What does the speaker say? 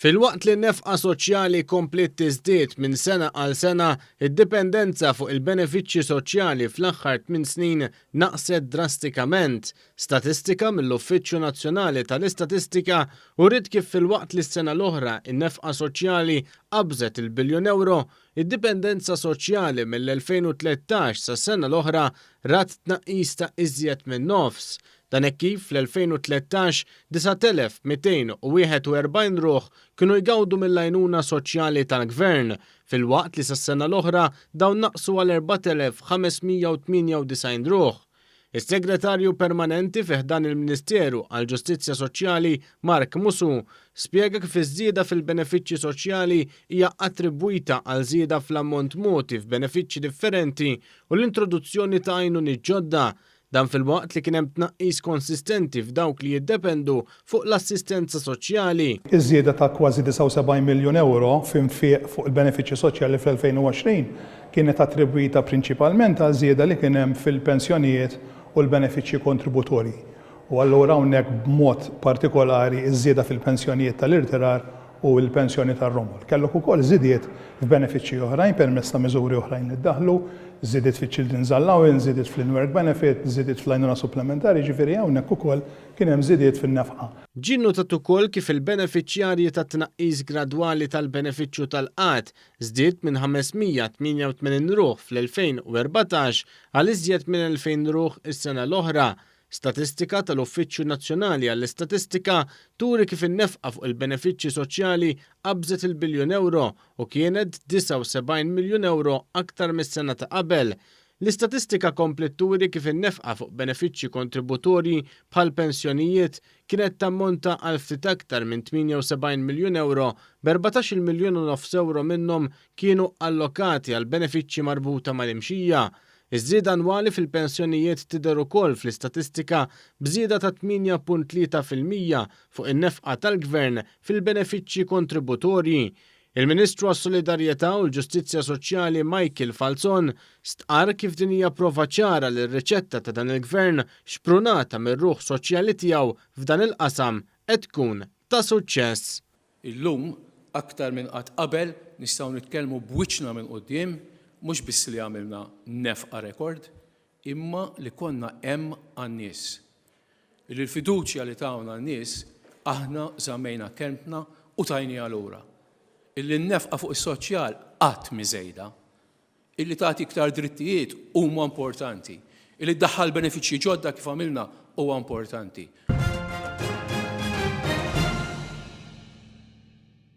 Filwaqt li n-nefqa soċjali kompliet tiżdied minn sena għal sena, id-dipendenza fuq il-benefiċċji soċjali fl-aħħar tminn snin naqset drastikament. Statistika mill-Uffiċċju Nazzjonali tal-Istatistika uriet kif filwaqt li s-sena l-oħra n-nefqa soċjali qabżet il-biljun ewro, id-dipendenza soċjali mill-2013 sas-sena l-oħra rat tnaqqis ta' iżjed minn nofs. Dan hekk kif fl-2013, 9,241 ruħ kienu jgawdu mill-għajnuna soċjali tal-Gvern, filwaqt li sas-sena l-oħra dawn naqsu għal 4,598 ruħ. Is-Segretarju Permanenti fi ħdan il-Ministeru għall-Ġustizzja Soċjali Mark Musù spjega kif iż-żieda fil-benefiċċji soċjali hija attribwita għal żieda fl-ammont mogħti f'benefiċċji differenti u l-introduzzjoni ta' għajnuniet ġodda. Dan filwaqt li kien hemm tnaqqis konsistenti f'dawk li jiddependu fuq l-assistenza soċjali. Iż-żieda ta' kważi 79 miljun ewro f'infiq fuq il-benefiċċji soċjali fl-2020 kienet attribwita prinċipalment għal żieda li kien hemm fil-pensjonijiet u l-benefiċċji kontributorji, u allura hawnhekk b'mod partikolari ż-żieda fil-pensjonijiet tal-irtirar u l-pensjoni tar-romol. Kellok ukoll żidiet f'benefiċċji oħrajn permezz ta' miżuri oħrajn li ddaħħlu, żidiet fiċ-children's allowance, żidiet fl-in-work benefit, żidiet fl-għajnuna supplementari, jiġifieri hawnhekk ukoll kien hemm żidiet fin-nefqa. Ġie nnutat ukoll kif il-benefiċjarji tat-tnaqqis gradwali tal-benefiċċju tal-qgħad żdied minn 588 ruħ fl-2014 għal iżjed minn 2,000 ruħ is-sena l-oħra. Statistika tal-Uffiċċju Nazzjonali għall-Istatistika turi kif in-nefqa fuq il-benefiċċji soċjali qabżet il-biljun ewro u kienet 79 miljun ewro aktar mis-sena ta' qabel. L-istatistika kompliet turi kif in-nefqa fuq benefiċċji kontributorji bħal pensjonijiet kienet tammonta għal ftit aktar minn 78 miljun ewro, b'14-il miljun u nofs ewro minnhom kienu allokati għal benefiċċji marbuta mal-imxija. Iż-żieda annwali fil-pensjonijiet tidher ukoll fl-istatistika b'żieda ta' 8.3% fuq in-nefqa tal-Gvern fil-benefiċċji kontributorji. Il-Ministru għas-Solidarjetà u l-Ġustizzja Soċjali Michael Falzon stqarr kif din hija prova ċara li r-riċetta ta' dan il-Gvern xprunata mir-ruħ soċjali tiegħu f'dan il-qasam qed tkun ta' suċċess. Illum, aktar minn qatt qabel, nistgħu nitkellmu b'wiċċna minn quddiem, mhux biss li għamilna nefqa rekord, imma li konna hemm għan-nies. Illi l-fiduċja li tawna n-nies, aħna żammejna kelmtna u tajniha lura. Illi n-nefqa fuq is-soċjal qatt mhi żejda. Illi tagħti iktar drittijiet huma importanti. Illi ddaħħal benefiċċji ġodda kif għamilna huwa importanti.